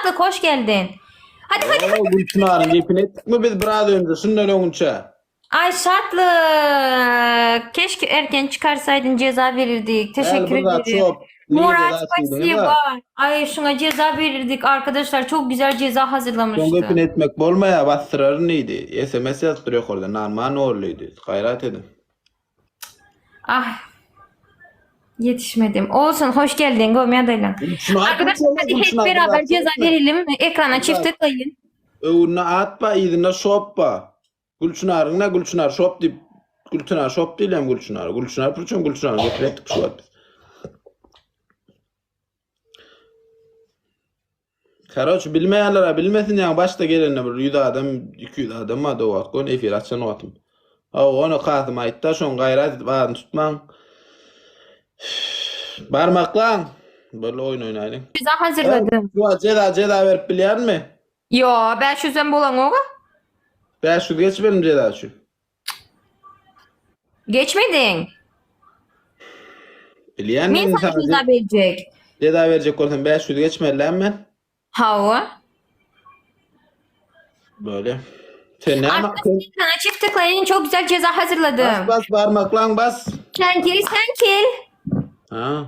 Şatlyk hoş geldin. Hadi hadi hadi. Oo, Gülçynaryň gepini etdikmi biz biraz önce şundan öňünçä? Ay Şatlyk. Keşke erken çıkarsaydın ceza verirdik. Gel Teşekkür bir zat ederim. şop. Niye Murat ceza çekdin spasiba. Ay şuna ceza verirdik arkadaşlar. Çok güzel ceza Şoň hazırlamıştı. gepini etmek bolmaýar, basdyraryn diýdi. SMS ýazypdyr ýokarda, Narman ogly diýdi. Gaýrat ediň. Ah. Yetişmedim. Olsun hoş geldin Gomya dayla. Gülçynar Arkadaşlar bolsa, hadi hep Gülçynar bir beraber zat ceza çekme. verelim. Ekrana çift Biraz. tıklayın. Öwrüne at ba, yzyna şop ba. Gülçynaryň ne Gülçynar şop diýip Gülçynar şop diýilýän Gülçynar. Gülçynar pürçem Gülçynar getirip etdik şu wagt biz. Karoç bilmeýänler bilmesin ýa başda gelende bir 100 adam 200 adam bardy o wagt göni efir açan wagtym. Hawa ony Kasym aýtda şoň gaýrat edip adyny tutmaň. Barmaklaň. Boldy oýun oýnaýlyň. Ceza hazırladım. Şu wagt jeza jeza berip bilýärmi? Yo 500'den bolan oga. 500 geçmedim jeza üçin. Geçmedin. Bilýän Men men sana sana ceza verecek. jeza berjek bolsam 500 geçmeli men. Hawa. Böyle. Sen ne Arkadaşlar ekrana çift tıklayın. Çok güzel ceza Bas hazırladım. bas barmaklan bas. Sen gel sen gel. Ha.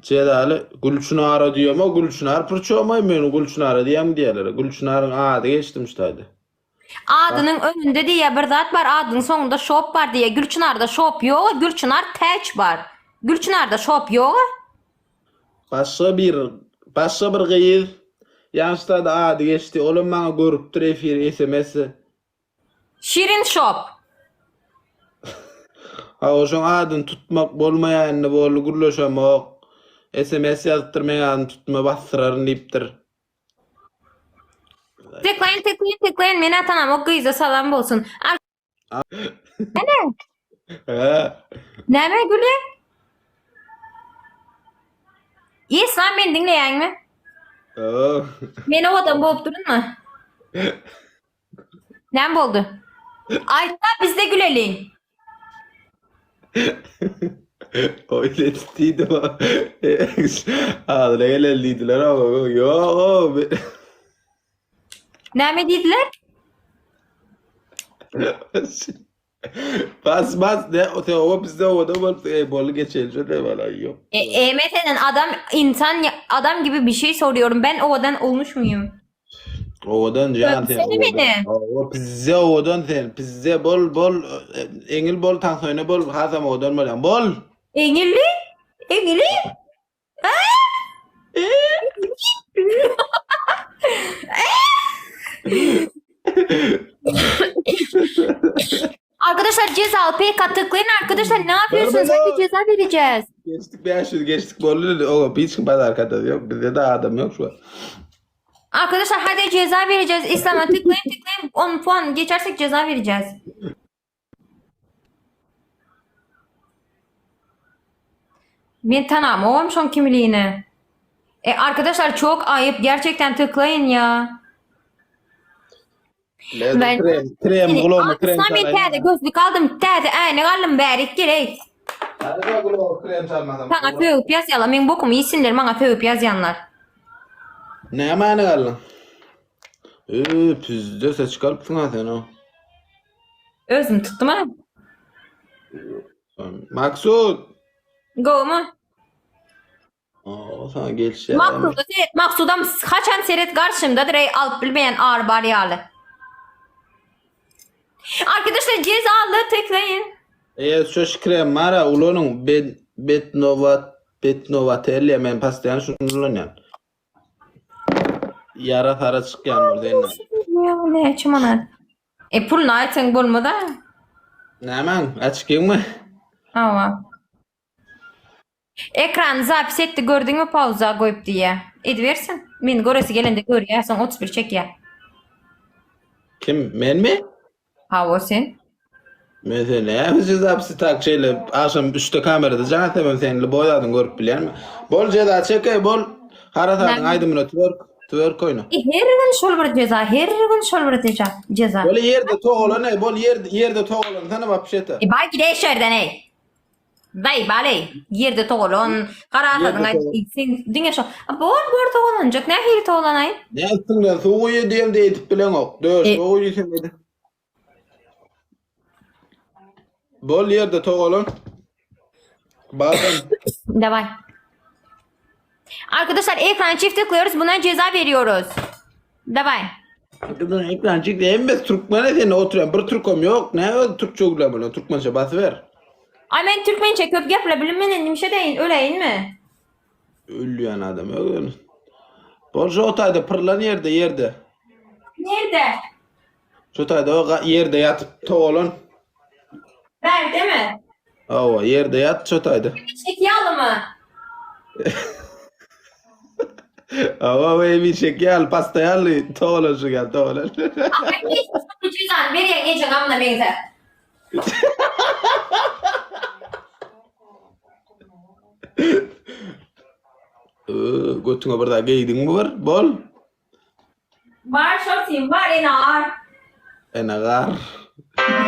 Cezaly Gülçünara diýýärmi, Gülçünar pürçüýärmi, men Gülçünara diýýän diýýärler. Gülçünaryň ady geçdim ştaýda. Adynyň önünde diýýär bir zat bar, adynyň soňunda şop bar diýýär. Gülçünarda şop ýok, Gülçünar täç bar. Gülçünarda şop ýok. Başga bir başga bir gyz ýaňşda-da ady geçdi. Olam maňa görüpdir efir SMS. Şirin şop. Hawa şoň adyny tutmak bolmaýar indi boldy gürleşemok. SMS ýazypdyr meň adymy tutma basdyraryn diýipdir. Tıklayın tıklayın tıklayın meni atanamok gyza salam bolsun. Ar Näme? He. Näme gülýä? Islam meni diňleýäňmi? Oo. Men owadan bolup durunmy? Näme boldy? Aýtda biz-de güleliň. Oýun edip diýdim. Adyna gelen diýdiler ama ýok. Näme diýdiler? Bas bas ne o te o bizde o da bolup ey boldy geçeli şo de bala ýok. E, e meselen adam insan adam gibi bir şey soruyorum. Ben owadan olmuş muyum? Owadan jan sen. Öpsene beni. O pizze owadan sen. Pizze bol bol eňil bol taňsoýna bol hasam owadan bolýaň. Bol. Eňilli? Eňilli? Arkadaşlar cezalı PK tıklayın arkadaşlar ne yapıyorsunuz? Hadi ceza vereceğiz. Geçdik 500 geçdik boldy. O hiç kim arkada yok. Bizde de adam yok şu an. Arkadaşlar hadi ceza vereceğiz. İslam'a tıklayın tıklayın 10 puan geçersek ceza vereceğiz. Men tanamogam şoň kimligini. E arkadaşlar çok ayıp gerçekten tıklayın ya. Ben krem, krem, gulama krem. Aslan men täze gözlük aldym, täze äýnek aldym, bärik gel eý. Hadi gulama krem çalmadan. Saňa sögüp ýazýarlar, meň bokumy iýsinler maňa sögüp ýazýanlar. Näme äýnek aldyň? Öö, pizde ses çykarypsyň ha sen o. Özüm tutdum ha. Maksut. Gowmy? Oo, sana gelişýär. Maksuda seret, Maksudam haçan seret garşymdadyr eý alyp bilmeýän ary bar ýaly. Arkadaşlar cezaly tıklayın. Eee şu krem bar ha ulanyň bet betnovat betnovatelli men pastaýan şuny ulanýan. Ýara sara çykýan bolsa indi. Näçe manat? E puluny aýtsaň bolmaz-a. Nämäň? Açykyňmy? Hawa. Ekrany zapis etdi gördüňmi pauza goýup diýýä. Edibersin. Meni göresi gelende görýä soň 31 çekýä. Kim? Menmi? Hawa sen. Men sen näme üçin zapisi tak şeýle agşam 3-de kamerada jaň etsem sen lüboý zadyňy görüp bilýänmi? Bol jeza çekeý bol. Harasadyň aýdymyna twerk twerk oýna. E, her gün şol bir jeza, her gün şol bir jeza. Jeza. Bol ýerde togalan ey, bol ýerde ýerde togalansana wapşeta. E baý gideý şu ýerden ey. Daýy baleý, ýerde togalan, garasadyň Ýerde aýdyp togalan. sen diňe şo. A, Bor, bor togalanjak. Nähili togalanaý? Ne üstüňden suw guýy diýemde edip bileňok. Döş E, suw guýy sen edip. Bol ýerde togalan. Bazen. Daway. Arkadaşlar ekran çift tıklıyoruz. Buna ceza veriyoruz. Daway. Kızın ekran çıktı. Hemmesi Türkmen'e seni oturan. Bir Türkom yok. Ne öz Türkçe uygulamalı. Türkmençe basıver. Ay men türkmençe köp geple bilinmenen nimşe deýin öleýin mi? Ölýän adam ögün. Bol şu otayda pırlan yerde yerde. Nirde? Şu otayda o ga- yerde yatıp toğlan. Berde mi? Awa yerde yat şu otayda. Şekiyalı mı? Awa ve bir şeker pasta yalı toğlan şu gel toğlan. Ay cezan berýän gece gamna meňze. Iı, Götüňe bir daha geýdiň mi bir? Bol. Bar şortym bar enar. Enagar.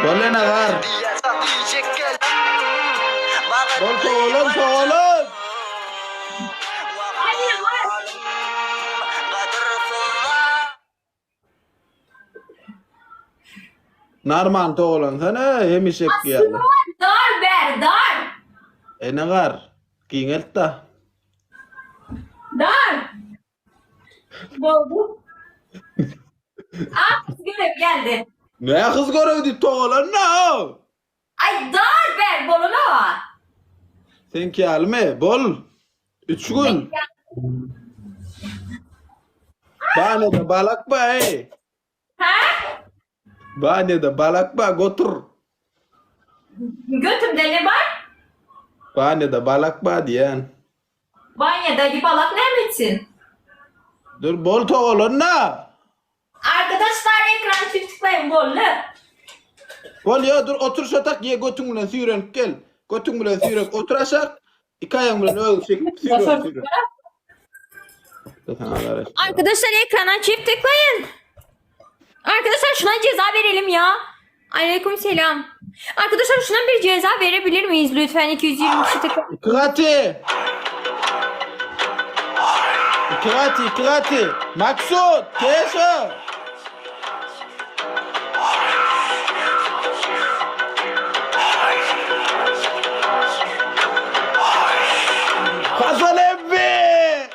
Bol enagar. Bol toğlan toğlan. Ay enar. Narman toğlan sana hemişek ýaly. Dar ber dar. Enagar. Giňelt da. Dar. Boldu. Ah görev geldi. Ne kız görevdi toğlan ne? Ay dar ber boluna. Sen ki alme bol. Üç gün. Bana da balak ba ey. Ha? Bana da balak ba gotur. Götümde ne var? Bana da balak ba diyen. Banyoda bir balak ne etsin? Dur bol toğlan na. Arkadaşlar ekran çift tıklayın bollu. Bol ya dur otur şatak ye götün bilen süyrenip gel. Götün bilen süyrenip otur aşak. İki ayağın bilen öl çekip süyren süyren. Arkadaşlar ekrana çift tıklayın. Arkadaşlar şuna ceza verelim ya. Aleyküm selam. Arkadaşlar şuna bir ceza verebilir miyiz lütfen 220 kişi tıkla. Kırati. Kırati, kırati. Maksut, Keşo. Hasan emmi.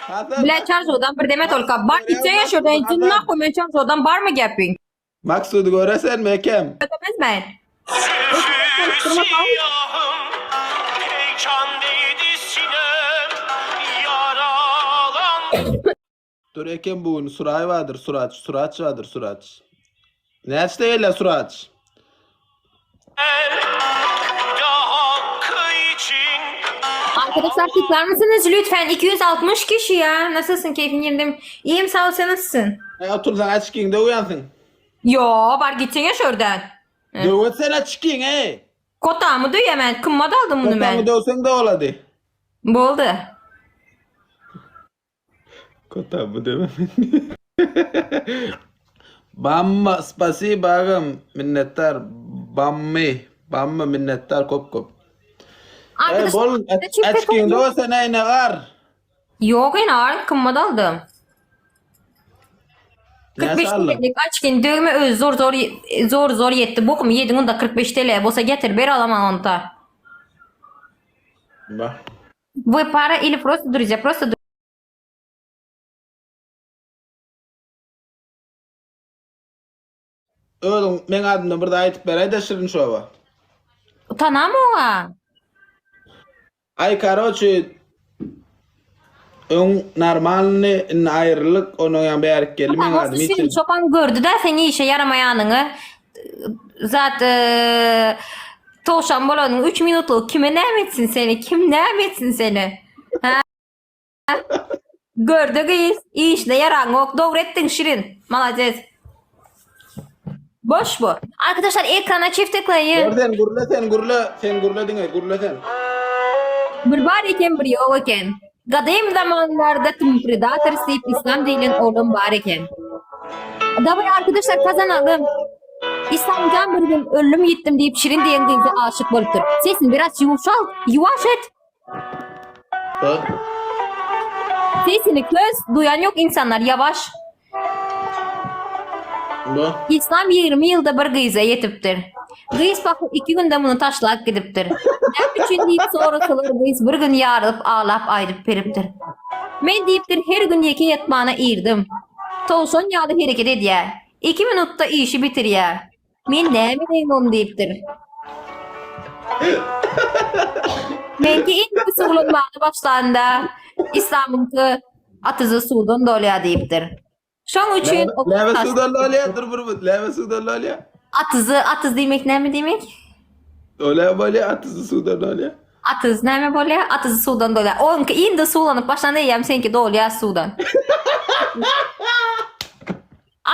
Hasan. Bile çarşodan bir demet olka. Bar gitsene şuradan. Ne koy men çarşodan bar mı gepin? Maksud'u göresen mekem. Ödemez ben. Siyahım Peykan değdi sinem Yaralan Dur eken bugün Suray vardır, Suraç, Suraç vardır, Suraç. Ne açtı öyle Suraç? Da hakkı için Arkadaşlar tıklar mısınız lütfen? 260 kişi ya. Nasılsın? Keyfin yerinde mi? İyiyim sağ ol sen nasılsın? E, otur sen aç de uyansın. Yo bar gitsene şuradan. Dövet sen aç ey. Kota mı diyor hemen? Kımma da aldım bunu Kotamı ben. dövsen de oladı. Boldu. Kotamı dövem. Bamma spasi bagam minnettar. Bammi. Bamma minnettar kop kop. E, Arkadaşlar bol çift aç tıklayın. de sen ey ne gar. Yok en kımma da aldım. Ne 45 sallım? TL'lik açken dövme öz zor zor zor zor yetti. Bokum yedin onu da 45 TL. Bolsa getir ber alamam onu da. Bak. Вы пара или просто друзья? Просто Oğlum men adımdan bir daha aytıp beray da şirin şova. Utanam oğa. Ay karoçi öň normalny indi aýrylyk onuň ýan bärik geldi men Tamam, adım Şirin hiç. çopan gördü de seni işe yaramayanını. Zat e, Tavşan bolanyň 3 minutluk kime näme etsin seni? Kim näme etsin seni? Ha? Gördü kız. İşine yaran yok. Doğru ettin Şirin. Молодец. Boş bu. Arkadaşlar ekrana çift tıklayın. Gör sen gürle sen gürle sen gürle diňe gürle sen. Bir bar eken bir yok eken. Gadim zamanlarda tüm predator deyip İslam denen oğlum var eken. Davay arkadaşlar kazanalım. İslamjan bir gün öldüm ýitdim diýip Şirin diýen gyza aşyk bolupdyr. Sesini biraz ýumşalt, ýuwaş et. Bu. Sesini köz, duýan ýok insanlar ýawaş. Bu. İslam 20 ýylda bir gyza ýetipdir. Gyz pahyr 2 günde muny taşlap gidipdir. Näme üçin diýip sorasalar gyz bir gün ýarylyp aglap aýdyp beripdir. Men diýipdir her gün ýeke ýatmana irdim. Towşan ýaly hereket edýär. 2 minutda işi bitirýär. Men näme edeýin ony diýipdir. Meňki indi suwlanmaga başlanda Islamyňky atyzy suwdan dolýar diýipdir. Şoň üçin Näme suwdan dolýar? Dur bir minut. Näme suwdan dolýar? Atyzy, atyz diýmek näme diýmek? Dolýar bolýar, atyzy suwdan dolýar. Atyz näme bolýar? Atyzy suwdan dolýar. Onuňky indi suwlanyp başlanda eýýäm seňki dolýar suwdan.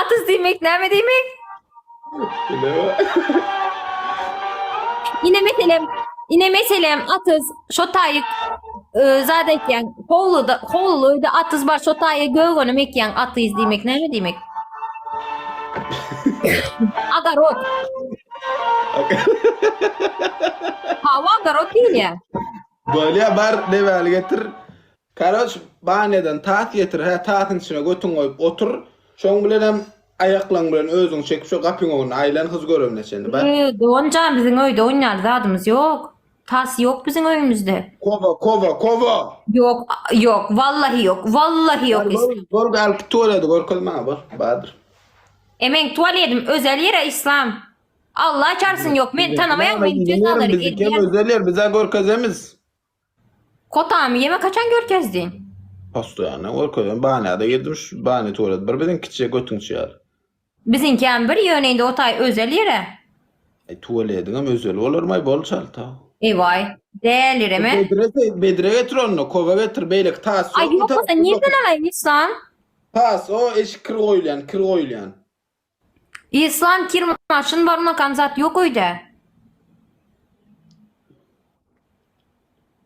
Atyz diýmek näme diýmek? Ine meselem, ine meselem atyz şo taýyk e, zat ekýän, howluda, howluly öýde atyz bar, şo taýy gögönüm ekýän atyz diýmek näme diýmek? Agarot. Hawa agarot diýilýär. Bolýa bar nebäli getir. Karoç banýadan tas getir hä tasyň içine götüň goýup otur şoň bilenem aýaklaň bilen özüň çekip şo gapyň öňünde aýlan hyz göremine çenli bar. Eee doganjan biziň öýde oýnaly zadymyz ýok. Tas ýok biziň öýümizde. Kowa kowa kowa. Ýok ýok wallahi ýok wallahi ýok. Bor bor gel tualeti görkez maňa bor bardyr. E meň tualedim özel ýere Islam. Allah çarsyn ýok men tanamaýan men cezalary Biziňkem özel ýer bize görkezemiz. Kotamy ýemek haçan görkezdiň? Postoýanny görkezem banýada girdim şu banýa tualet bir biziň kiçijek götüňçi ýaly. Biziňkem bir ýöne indi o taý özel ýere. Aý tualediňem özeli bolarmaý bol çalta. Ewaý dälireme. Bedre bedre getir onda kowa getir beýleki tas Aý ýok bolsa nirden alaýyn Islam? Tas o eşik kir goýulýan kir goýulýan. Islam kir maşyn bar onakam zat ýok öýde.